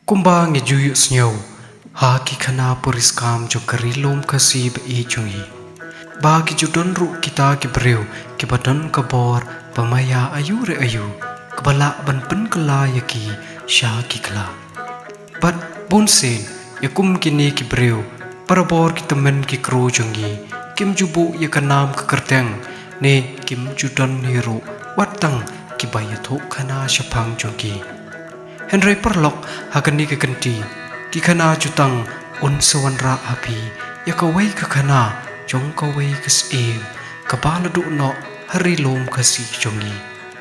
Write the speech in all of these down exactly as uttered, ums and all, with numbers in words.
Kumba ngi ju ïohsngew ha ki khana puriskam jong ka Ri Lum Khasi ba ïeit jong ngi, ba ki ju don ruh kita ki briew kiba don ka bor ba maïa aïu re aïu, kaba lah ban pynkylla ïa ki sha ki khla. Bad bunsien ïa kum kine ki briew, barabor ki tymmen ki kru jong ngi kim ju buh ïa ka nam ka kyrteng, ne kim ju don hi ruh wat tang kiba ïathuh khana shaphang jong ki. Hynrei paralok, ha kane ka kynti, ki khana jutang un sa wanrah ha phi ïa kawei ka khana jong kawei ka syiem kaba la duh noh ha Ri Lum Khasi jong ngi,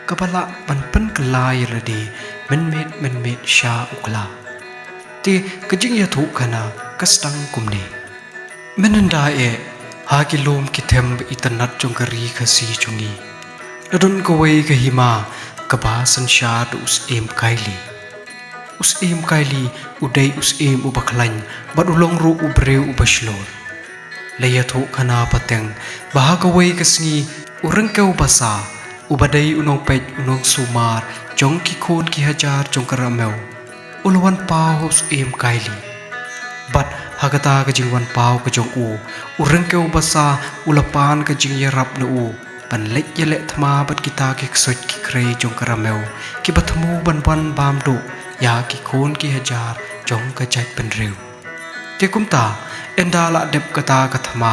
kaba lah ban pynkylla ïa lade mynmiet mynmiet sha u khla. Te ka jingïathuh khana ka sdang kumne. Mynhyndai eh, ha ki lum ki them ba itynnat jong ka Ri Khasi jong ngi, la don kawei ka hima kaba synshar da u syiem Kaili. U syiem Kaili u dei u syiem uba khlaiñ bad u long ruh u briew uba shlur. La ïathuh khana pateng ba ha kawei ka sngi u Ryngkew Basa, uba dei u nongpeit u nongsumar jong ki khun ki hajar jong ka Ramew, u la wan paw ha u syiem Kaili. Bad ha kata ka jingwan paw ka jong u, u Ryngkew Basa u la pan ka jingïarap na u ban leit ïaleh thma bad kita ki ksuid ki khrei jong ka Ramew, kiba thmu ban wan bam duh ïa ki khun ki hajar jong ka jaitbynriew. Te kumta, ynda la dep kata ka thma,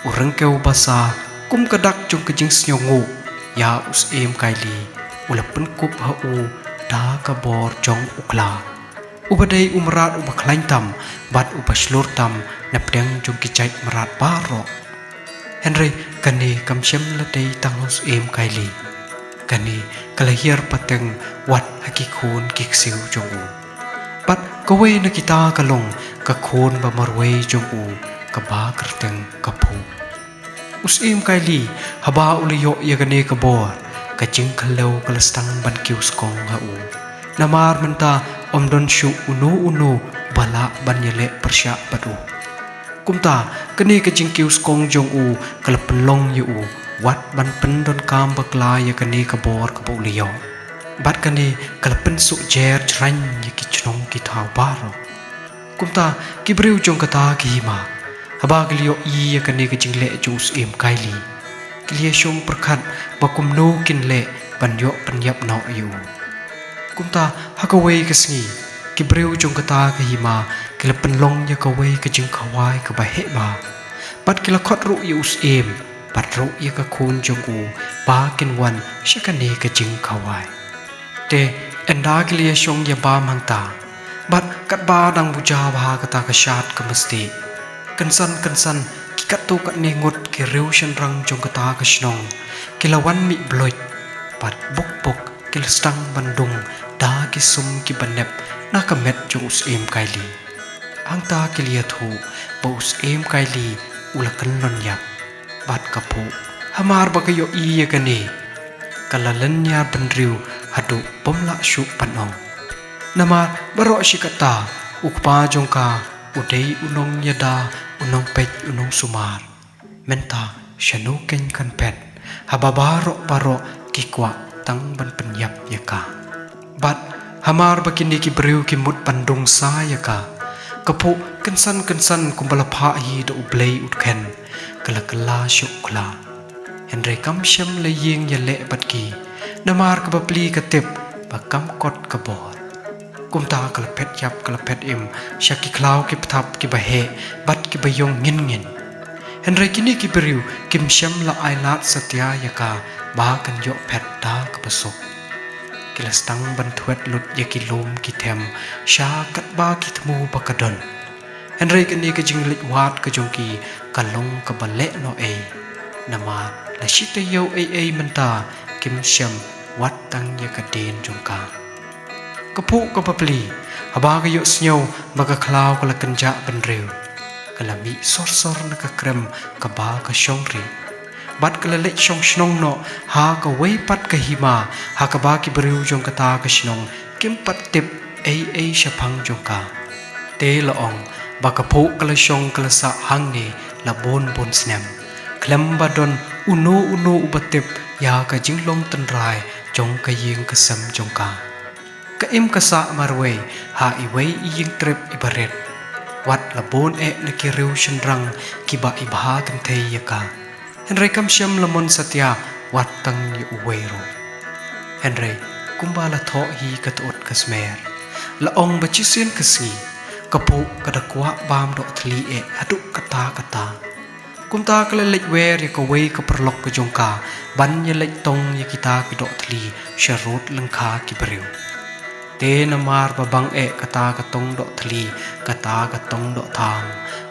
u Ryngkew Basa, kum ka dak jong ka jingsngewnguh ïa u syiem Kaili, u la pynkup ha u da ka bor jong u khla, uba dei u mrad uba khlaiñ tam bad uba shlur tam napdeng jong ki jait mrad baroh. Hynrei kane kam shym la dei tang ha u syiem Kaili. Kane ka la hiar pateng wat ha ki khun ki ksiew jong u. Bad kawei na kita ka long ka khun ba marwei jong u, kaba kyrteng ka Phuh. U syiem Kaili, haba u la ïoh ïa kane ka bor, ka jingkhlem ka la sdang ban kiew skong ha u. Namar mynta ym don shuh uno uno ba lah ban ïaleh pyrshah bad u. Kumta, kane ka jingkiew skong jong u ka la pynlong ïa u wat ban pyndonkam bakla ïa kane ka bor kaba u la ïoh. Bad kane ka la pynsuk jer jrang ïa ki chnong ki thaw baroh. Kumta, ki briew jong kata ka hima, haba ki la ïohi ïa kane ka jingleh jong u syiem Kaili, ki la ïashong pyrkhat ba kumno kin leh ban ïoh pynïap noh ïa u. Kumta, ha kawei ka sngi, ki briew jong kata ka hima ki la pynlong ïa kawei ka jingkhawai kaba heh bha. Bad ki la khot ruh ïa u syiem bad ruh ïa ka khun jong u ba kin wan sha kane ka jingkhawai. Te ynda ki la ïashong ïabam hangta, bad katba dang buja bha kata ka shad ka mesti, kynsan kynsan ki katto katne ngut ki riew shynrang jong kata ka shnong ki la wan mih bluit bad buk buk ki la sdang ban dung da ki sum kiba nep na ka met jong u syiem Kaili. Hangta ki la ïathuh ba u syiem Kaili u la kyllon ïap. Bad ka Phuh, hamar ba ka ïohi ïa kane, ka la lynñiar bynriew haduh bym lah shuh ban ong. Namar baroh shi katta u kpa jong ka u dei u nongïada, u nongpeit, u nongsumar. Mynta shano kein kan phet, haba baroh baroh ki kwah tang ban pynïap ïa ka. Bad hamar ba kine ki briew ki mut ban dung sa ïa ka, ka Phuh kynsan kynsan kumba la phah hi da U Blei U Dkheiñ, ka la kylla sha u khla. Hynrei kam shym la ïeng ïaleh bad ki, namar ka bapli ka tip ba kam kot ka bor. Kumta ka la phet ïap ka la phet im sha ki khlaw ki bthap kiba heh bad kiba ïong ngin ngin. Hynrei kine ki briew kim shym la ai lad satia ïa ka ba kan ïoh phet da kaba suk. Ki la sdang ban thwet lut ïa ki lum ki them sha katba ki thmu ba ka don. Hynrei kane ka jingleit wad ka jong ki ka long kaba lehnohei. Namar la shi taïew ei ei mynta kim shem wat tang ïa ka dien jong ka. Ka Phuh ka bapli, haba ka ïohsngew ba ka khlaw ka la kynjah bynriew, ka la mih sor sor na ka krem kaba ka shong rieh. Bad ka la leit shong shnong noh ha kawei pat ka hima, ha kaba ki briew jong kata ka shnong kim pat tip ei ei shaphang jong ka. Te la ong ba ka Phuh ka la shong ka la sah hangne la bun bun snem, khlem ba don uno uno uba tip ïa ka jinglong tynrai jong ka ïing ka sem jong ka. Ka im ka sah marwei ha iwei i ïing trep i barit. Wat la bun eh na ki riew shynrang kiba i bha kynthei ïa ka. Hynrei kam shym la mon satia wat tang ïa uwei ruh. Hynrei kumba la thoh hi ka tut ka smer, la ong ba shisien ka sngi ka phuh ka da kwah bam doh thli eh haduh katta katta. Kumta ka la leit wer ïa kawei ka paralok ka jong ka ban ïa leit tong ïa kita ki doh thli sha rud lyngkha ki briew. Te namar ba bang eh kata ka tong doh thli, kata ka tong doh tham,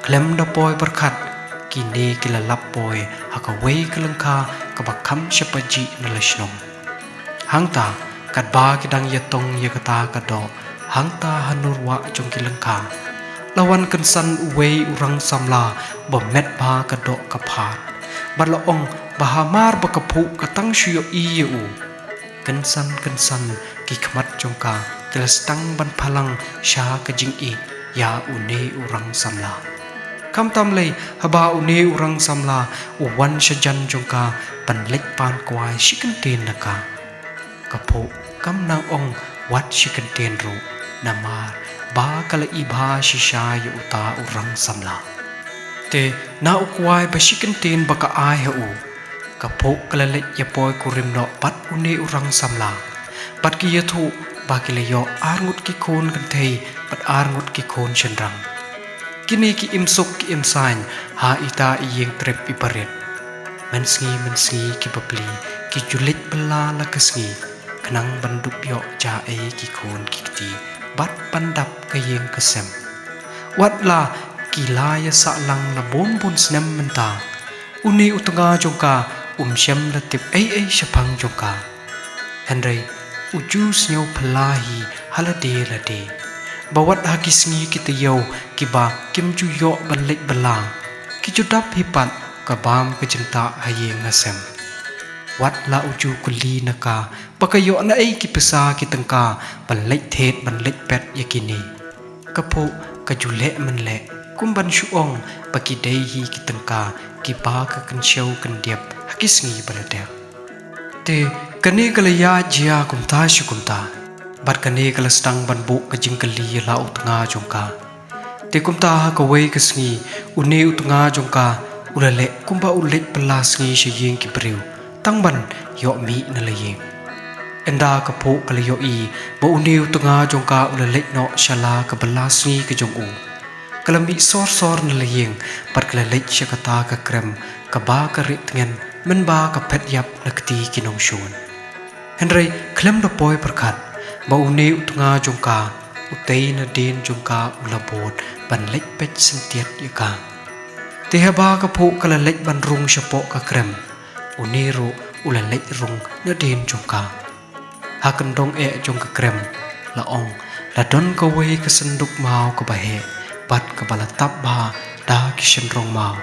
khlem da poi pyrkhat, kine ki la lap poi ha kawei ka lyngkha kaba kham shapajih na la shnong. Hangta katba ki dang ïa tong ïa kata ka doh, hangta ha nurwah jong ki lyngkha la wan kynsan uwei u rang samla ba met bha ka doh ka phad. Bad la ong ba hamar ba ka phuh ka tang shu ïohi ïa u, kynsan kynsan ki khmat jong ka ki la sdang ban phalang sha ka jingïeit ïa une u rang samla. Khamtam lei haba une u rang samla u wan sha jan jong ka ban leit pan kwai shi kyntien na ka, ka phuh kam nang ong wat shi kyntien ruh, namar ba ka la i bha shisha ïa uta u rang samla. Te na u kwai ba shi kyntien ba ka ai ha u, ka phuh ka la leit ïa poi kurim noh bad une u rang samla. Bad ki ïathuh ba ki la ïoh arngut ki khun kynthei bad arngut ki khun shynrang. Kine ki im suk ki im saiñ ha ita i ïing trep i barit. Mynsngi mynsngi ki bapli ki ju leit bylla la ka sngi khnang ban dup ïoh ja ei ki khun ki kti bad ban dap ka ïing ka sem. Wat la ki la ïa sah lang la bun bun snem mynta, une u tnga jong ka um shym la tip ei ei shaphang jong ka. Hynrei u ju sngew phylla hi ha lade lade ba wat ha ki sngi ki taïew kiba kim ju ïoh ban leit bylla, ki ju dap hi pat ka bam ka jingtah ha ïing ha sem. Wat la u ju kylli na ka ba ka ïoh na ei ki pisa ki tyngka ban leit thied ban leit pet ïa kine, ka phuh ka ju leh mynleh kum ban shu ong ba ki dei hi ki tyngka kiba ka kynshew kyndiap ha ki sngi ba la dep. Te kane ka la ïaid jia kumta shi kumta, bad kane ka la sdang ban buh ka jingkylli ïa la u tnga jong ka. Te kumta ha kawei ka sngi une u tnga jong ka u la leh kumba u leit bylla sngi sha ïing ki briew tang ban ïoh mih na la ïing. Ynda ka phuh ka la ïohi ba une u tnga jong ka u la leit noh sha la ka bylla sngi ka jong u, ka la mih sor sor na la ïing bad ka la leit sha kata ka krem kaba ka rieh tngen mynba ka phet ïap na kti ki nongshun. Hynrei khlem da poi pyrkhat ba une u tnga jong ka u tei nadien jong ka u la bud ban leit peit syntiat ïa ka. Te haba ka phuh ka la leit ban rung shapoh ka krem, une ruh u la leit rung nadien jong ka. Ha kyndong eh jong ka krem, la ong, la don kawei ka synduk maw kaba heh bad kaba la tap bha da ki shynrong maw.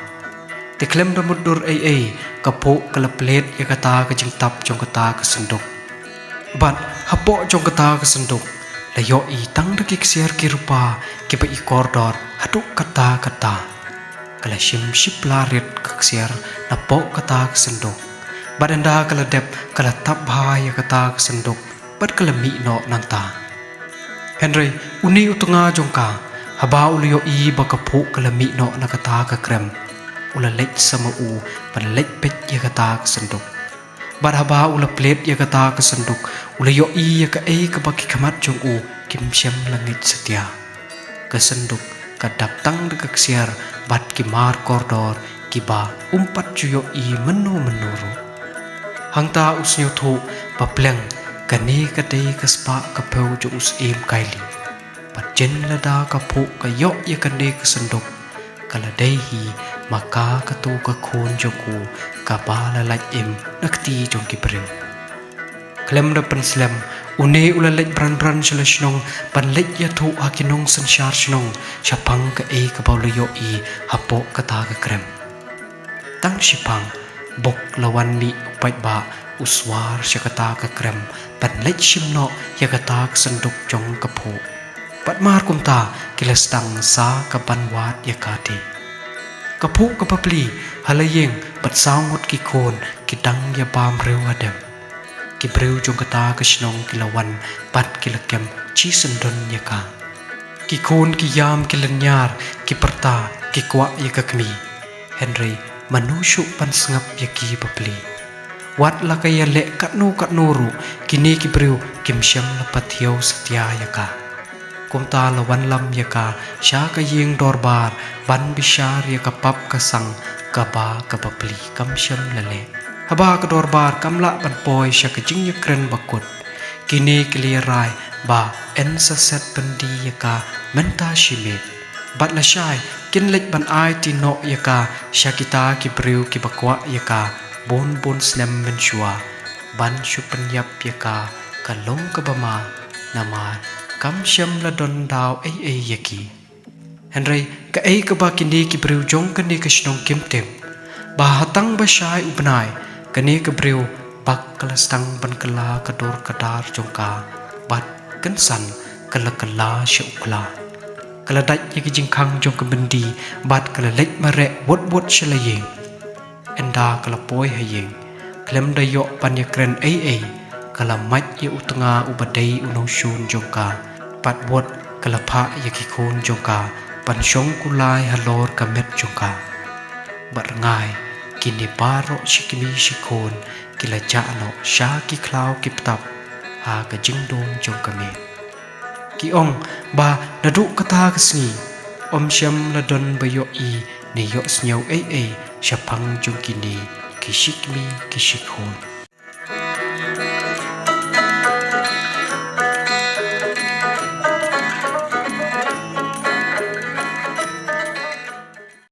Te khlem da mutdur ei ei, ka phuh ka la plie ïa kata ka jingtap jong kata ka synduk. Bad hapoh jong kata ka synduk la ïohi tang da ki ksiar ki rupa kiba i kordor haduh katta katta. Ka la shim shi pla rit ka ksiar napoh kata ka synduk. Bad ynda ka la dep ka la tap bha ïa kata ka synduk bad ka la mih noh nangta. Hynrei une u tnga jong ka, haba u la ïohi ba ka phuh ka la mih noh na kata ka krem, u la leit sa ma u ban leit peit ïa kata ka synduk. Bad haba u la plie ïa kata ka synduk, u la ïohi ïa kaei kaba ki khmat jong u kim shym la ngeit satia. Ka synduk ka dap tang da ka ksiar bad ki mar kordor kiba um pat ju ïohi mynno mynno ruh. Hangta u sngewthuh ba pleng kane ka dei ka spah ka phew jong u syiem Kylie. Bad jin lada ka phuh ka ïoh ïa kane ka synduk, ka la dei hi ma ka katu ka khun jong u kaba la lait im na kti jong ki briew. Khlem da pynslem, une u la leit bran bran sha la shnong ban leit ïathuh ha ki nongsynshar shnong shaphang kaei kaba u la ïohi hapoh kata ka krem. Tang shiphang bok la wan mih u paidbah u swar sha kata ka krem ban leit shim noh ïa kata ka synduk jong ka phuh. Bad mar kumta ki la sdang sa ka ban wad ïa kata. Ka phuh ka bapli ha la ïing bad saw ngut ki khun ki dang ïa bam riew hadem. Ki briew jong kata ka shnong ki la wan bad ki la kem shisyndon ïa ka. Ki khun ki ïam ki lynñiar, ki pyrta, ki kwah ïa ka kmie. Hynrei mano shuh ban sngap ïa ki bapli. Wat la ka ïaleh katno katno ruh, kine ki briew kim shym la pathiaw satia ïa ka. Kumta la wanlam ïa ka sha ka ïing dorbar ban bishar ïa ka pap ka sang kaba ka bapli kam shym la leh. Haba ka dorbar kam lah ban poi sha ka jingïakren bakut, kine ki la rai ba yn sa set byndi ïa ka mynta shi miet. Bad lashai kin leit ban aiti noh ïa ka sha kita ki briew kiba kwah ïa ka bun bun snem mynshuwa ban shu pynïap ïa ka ka long kaba ma, namar kam shym la don daw ei ei ïa ki. Hynrei kaei kaba kine ki briew jong kane ka shnong kim tip, ba ha tang ba shai u bnai, kane ka briew bak ka la sdang ban kylla ka dur ka dar jong ka, bad kynsan ka la kylla sha u khla. Ka la dait ïa ka jingkhang jong ka byndi bad ka la leit mareh wut wut sha la ïing. Ynda ka la poi ha ïing, khlem da ïoh ban ïakren ei ei, ka la mait ïa u tnga uba dei u nongshun jong ka, bad wut ka la phah ïa ki khun jong ka ban shong kulai halor ka met jong ka. Bad rngai, kine baroh shi kmie shi khun ki la jah noh sha ki khlaw ki btap ha ka jingdum jong ka miet. Ki ong ba naduh kata ka sngi, ym shym la don ba ïohi ne ïohsngew ei ei shaphang jong kine ki shi kmie ki shi khun.